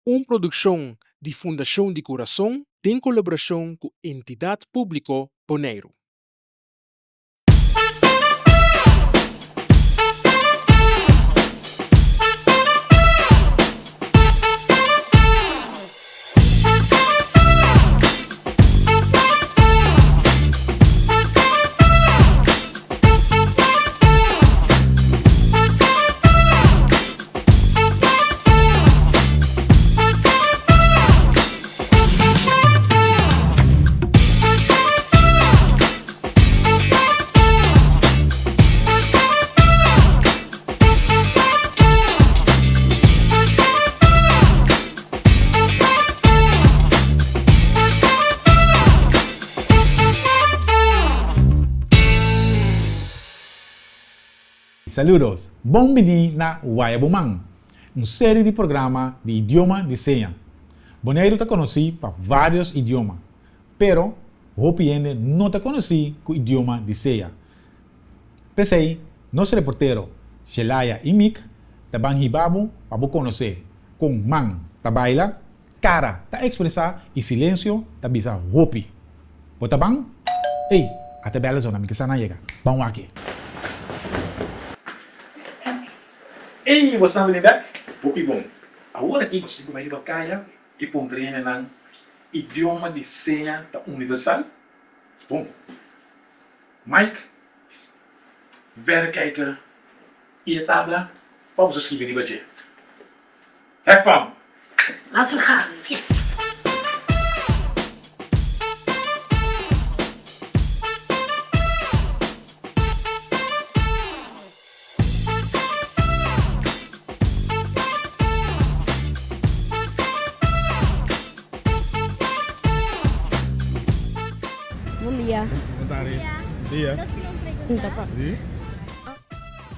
Un produkshon di Fundashon di Kurason den kolaborashon ku Entidat Públiko Boneiru. Saludos! Bon bini na Waya Bo Man, un seri di programa di idioma di seña. Boneiru ta konosí pa vários idioma, pero hopi hende no ta konosí ku idioma di seña. P'esei, nos reportero Shelaya i Mick ta ban hiba bo pa bo konosé kon man ta baila, kara ta ekspresá i silensio ta bisa hopi. Bo ta ban? Ey, ata bèl a zona, mi ke sa nan yega. Ban wak e. Ey, bo sa bini bèk? Hopi bon. Awor aki nos tin ku bai riba kaya i puntra hendenan, Idioma di seña ta universal? Bon. Mike, verrekijker i e tabla pa bo sa skibi riba dje. Have fun! Laten we gaan, yes! Bon dia. Bon tardi. Bon dia. Nos tin un pregunta. Si.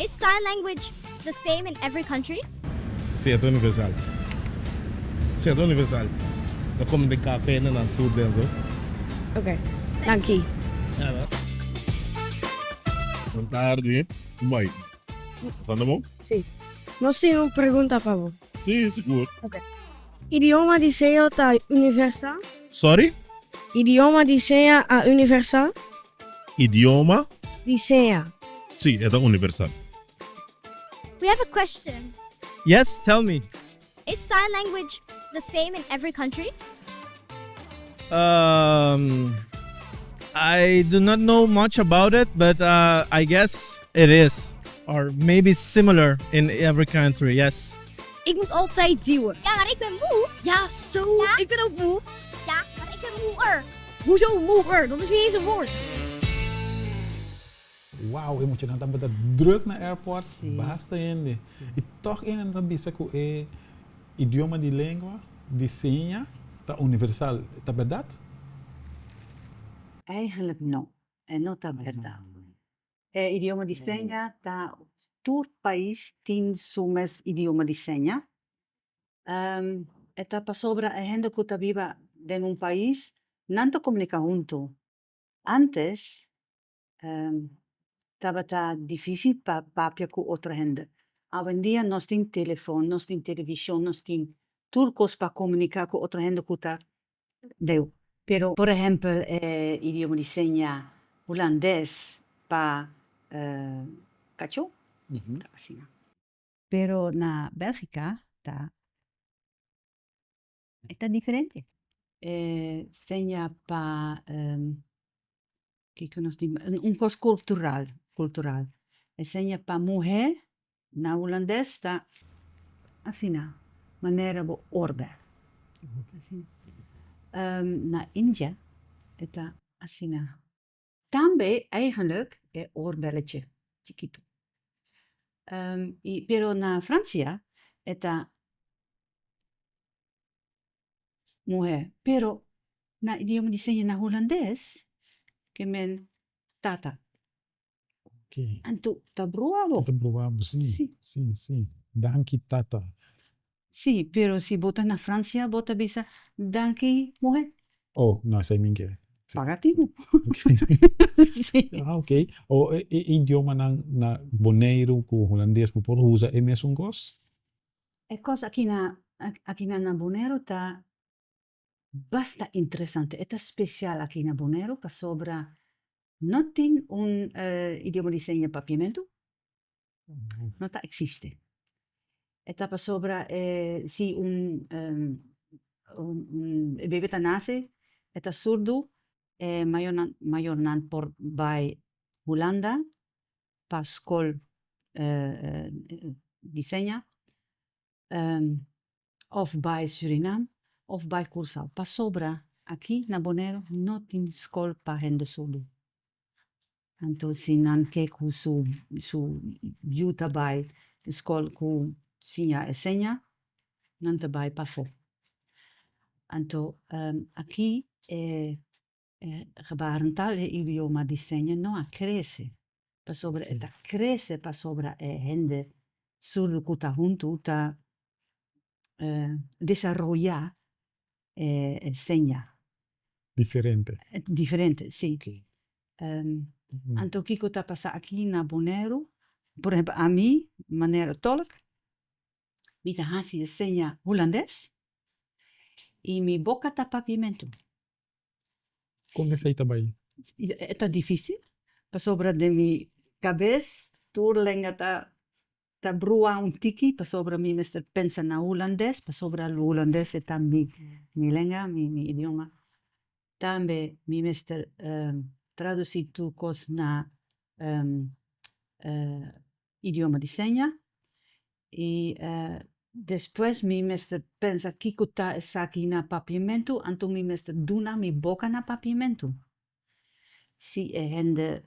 Is sign language the same in every country? Si, e ta universal. Si, e ta universal. Ta komuniká ku hendenan surdu en so. Ok, danki. Nada. Bon tardi. Bai. Pasando bon? Si. Nos tin un pregunta pa bo. Si, sigur. Ok. Idioma di seña ta universal? Sorry? Idioma di seña a universal? Idioma? Di seña. Si, e ta universal. We have a question. Yes, tell me. Is sign language the same in every country? Um, I do not know much about it, but uh, I guess it is. Or maybe similar in every country, yes. Ik moet altijd duwen. Ja, maar ik ben moe. Ja, zo. Ja. Ik ben ook moe. Ja, maar ik ben moeer. Hoezo moeer? Dat is niet eens een woord. Wow, e muchanan tabata druk na airport, basta hende. I tòg hende ta bisa ku e idioma di lengua di seña ta universal. Ta bèrdat? Eigenlijk no, e no ta bèrdat. E idioma di seña ta tur pais tin su mes idioma di seña. E ta pasobra e hende ku ta biba den un pais nan ta komunika huntu. Antes tabata dificil pa papia cu otro hende. Awendia nos tin telefon, nos tin television, nos tin tur cos pa comunica cu otro hende cu ta leu. Pero por ehempel e idioma di seña Hulandes pa cacho ta asina. Pero na Belgica ta E ta diferente. E seña pa kiko nos tin un kos kultural kultural. E seña pa muhé na hulandes ta asina, manera bo orbel. Asina. Na India e ta asina. Tambe eigenlijk e oorbelletje chikitu. Pero na Francia e ta muhé, pero na idioma di seña na hulandes ke men tata. Anto ta brua bo. Ta brua bo, si. Si. Si, si. Danki tata. Si, pero si bo ta na Francia bo ta bisa danki muhé. Oh, no esei mi ke. Paga tinu. Ah, ok. O e idiomanan na Boneiru ku Hulandes bo por usa e mesun kos? E kos aki na. Akinan na Boneiru ta basta interesante, e ta spesial aki na Boneiru pasobra no tin un idioma di seña papiamentu, no ta eksiste. E ta pasobra si un un bebe ta nase e ta surdu e mayornan mayornan por bai Hulanda pa skol di seña of bai Surinam of bai Curaçao pasobra aki na Boneiru no tin skol pa hende surdu. Anto si nan ke ku su su yu ta bai skol ku siña e seña nan ta bai pafó. Anto aki e E gebarentaal, e idioma di seña no a krese, pasobra e ta krese pasobra e hende surdu ku ta huntu ta desaroyá e seña. Diferente. Diferente, si. Anto kiko ta pasa aki na Boneiru? Por ehempel ami, manera tolk, mi ta hasi e seña hulandes i mi boka ta papiamentu. Kon esei ta bai? E ta difícil, pasobra den mi kabes tur lenga ta ta brua un tiki, pasobra mi mester pensa na hulandes, pasobra hulandes e ta mi mi lenga, mi mi idioma. Tambe mi mester traduci tur kos na idioma di seña i despues mi mester pensa kiko ta esaki na papiamentu, anto mi mester duna mi boka na papiamentu. Si e hende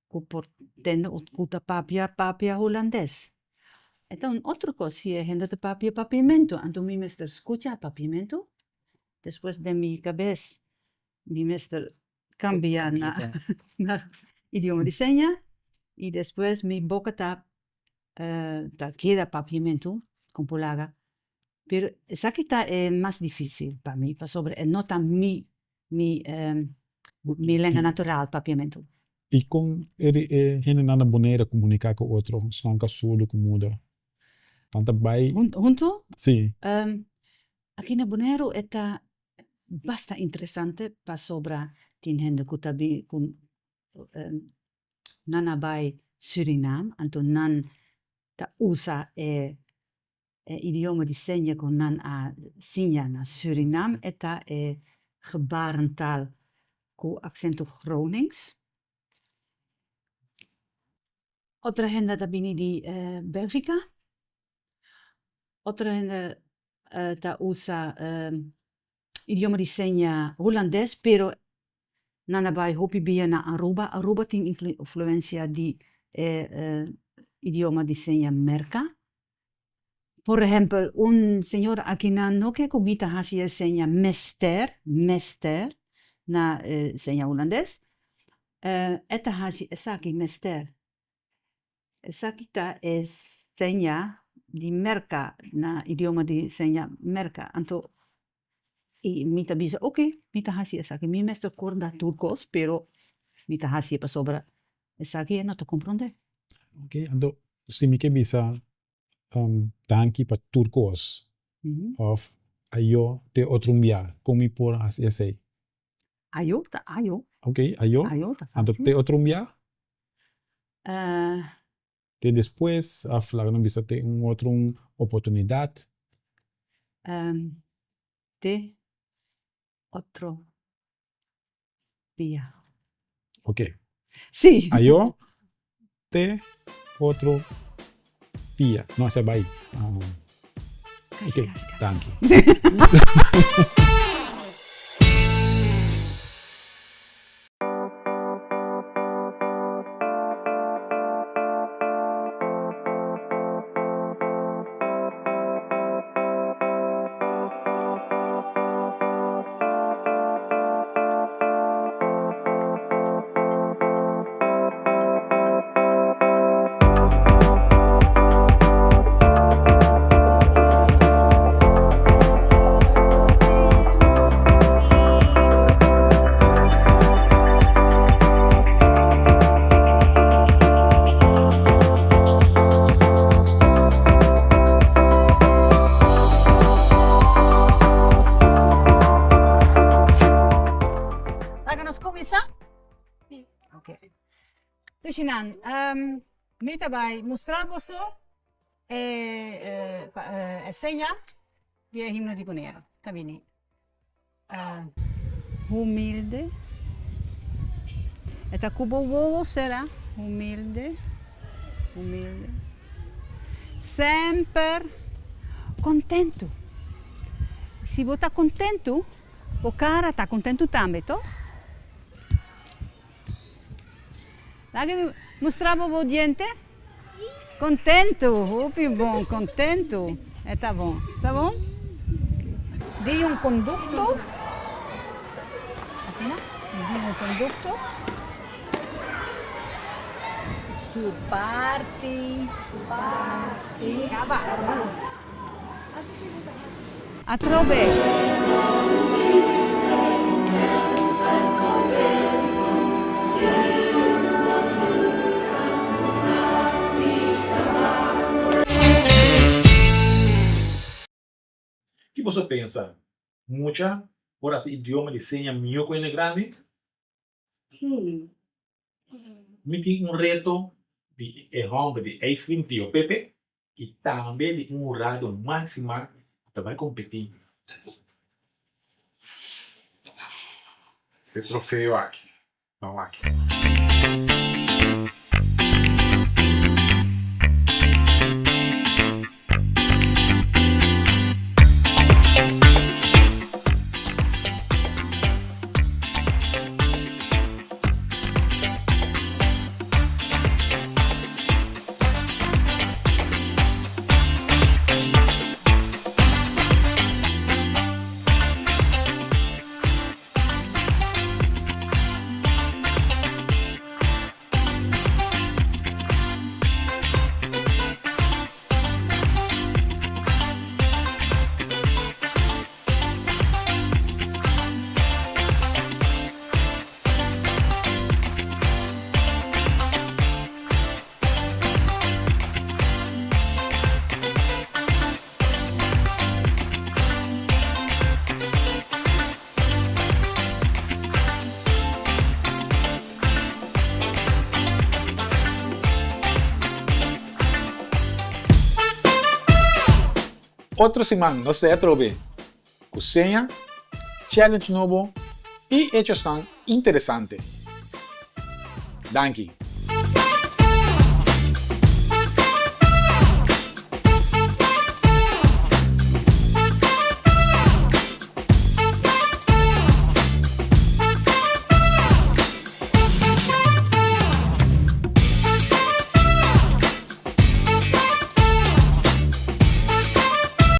ku por tende of ku ta papia, papia hulandes. E ta un otro kos si e hende ta papia papiamentu, anto mi mester skucha papiamentu, despues den mi kabes mi mester cambia na na idioma di seña y despues mi boca ta ta keda papiamentu con por laga pero esaki ta e mas dificil pa mi pasobra e no ta mi mi mi lenga natural papiamentu. Y con e hendenan na Bonaire a comunica cu otro esnan cu a surdu cu muda? Nan ta bay. Hunto? Si. Aki na Boneiru e ta basta interesante pasobra tin hende ku ta bin ku nan a bai Surinam anto nan ta usa e e idioma di seña ku nan a siña na Surinam e ta e gebarentaal ku aksento Gronings. Otro hende ta bini di Belgika, otro hende ta usa idioma di seña hulandes pero nan a bai hopi bia na Aruba, Aruba tin influencia di e idioma di seña Merca. Por ehempel un señora aki nan no ke ku mi ta hasi e seña mester, mester na e seña hulandes, e ta hasi esaki mester. Esaki ta e seña di Merca na idioma di seña Merca. Anto i mi ta bisa oke mi ta hasi esaki mi mester korda tur kos pero mi ta hasi pasobra esaki e no ta komprondé. Oke anto si mi ke bisa danki pa tur kos of ayo te otro un bia kon mi por hasi esei? Ayo ta ayo. Ok, ayo. Ayo ta Anto fácil. te otro un bia? Eh. Te despues of laga nos bisa te un otro un oportunidad? Te otro bia. Ok. Sí. Ayo te otro bia. No, esei bai. Casi, Ok, casi, casi. danki. Tushinan, mi ta bai mustra boso e e seña di e himno di Boneiru. Ta bini. Humilde. E ta ku bo wowo sera. Humilde, humilde. Semper kontentu. Si bo ta kontentu, bo kara ta kontentu tambe, tòg? Laga mi mustra bo bo diente. Kontentu, hopi bon, kontentu. E ta bon, ta bon? Di un kondukto, asina, di un kondukto, tur parti, parti, kaba. Atrobe. Ki boso pensa? Mucha por hasi idioma di seña mihó ku hende grandi? Mi tin un reto di e hòmber di ijscream Tio Pepe i tambe di un hurado Maxima ku ta bai kompetí e trofeo aki. Ban wak. Otro siman nos ta atrobe ku seña, challenge nobo i hechosnan interesante. Danki!